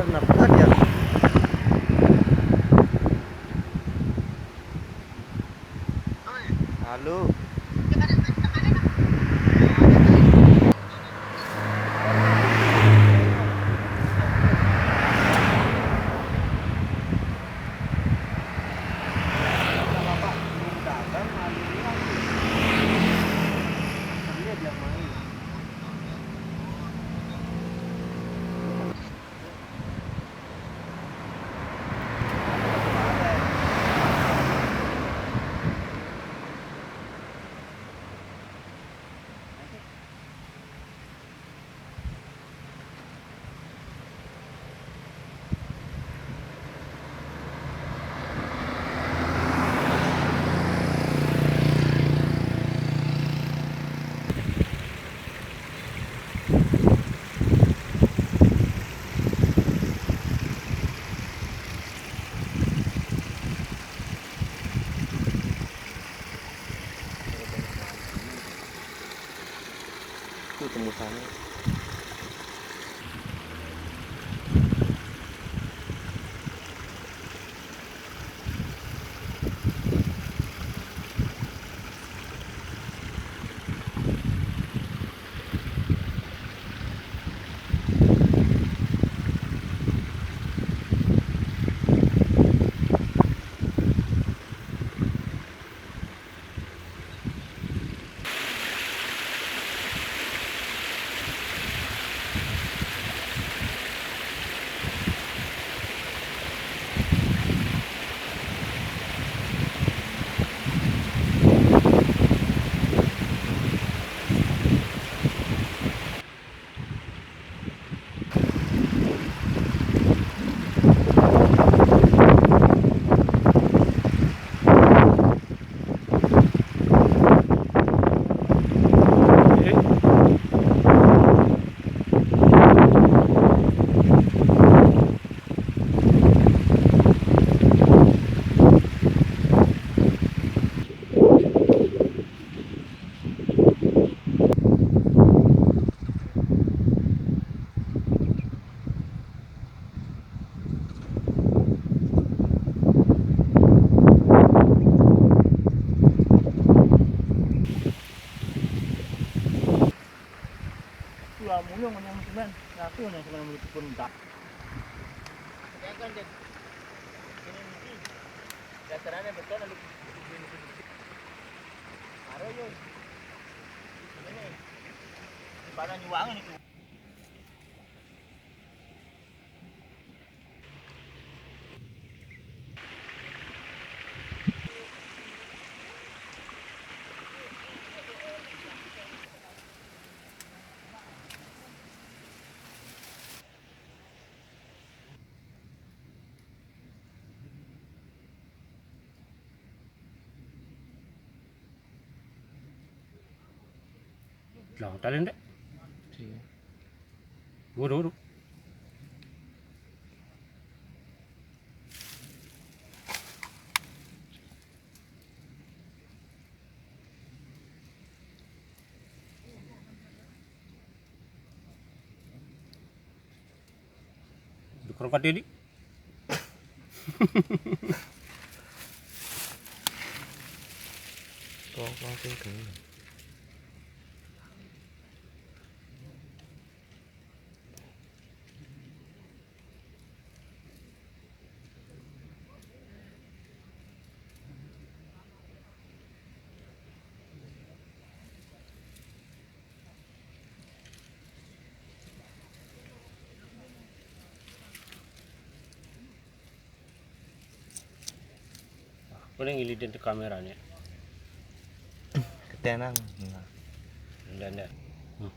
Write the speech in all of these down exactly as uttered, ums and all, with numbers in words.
Kenapa dia? Halo. Itu tembusannya. Tuh, amunyo ngomong semen, aku yang semen menurut pun tak. Jangan, Dek. Ini mungkin dasarnya betul, lalu. Ada, yo. Ini. Di mana nyuangan itu? Lah, talen, Dek. Iya. Waduh, waduh. Dikerongkat dia, Dik. Kok langsung ke Paling ilidin ke kameranya. Ketenang. Nah. Ndak, ndak. Hmm.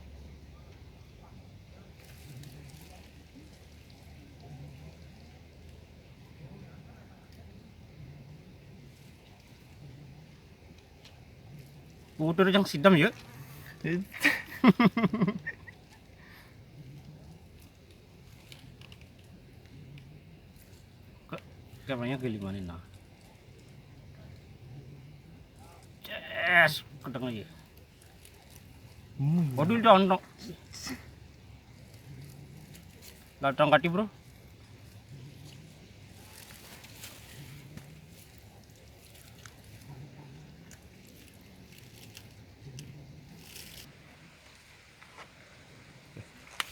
Udah yang sidam ya. Kameranya ke lima nih, nah. Yes, kedeng lagi. Hmm. Waduh, tontok. Datang kati, Bro.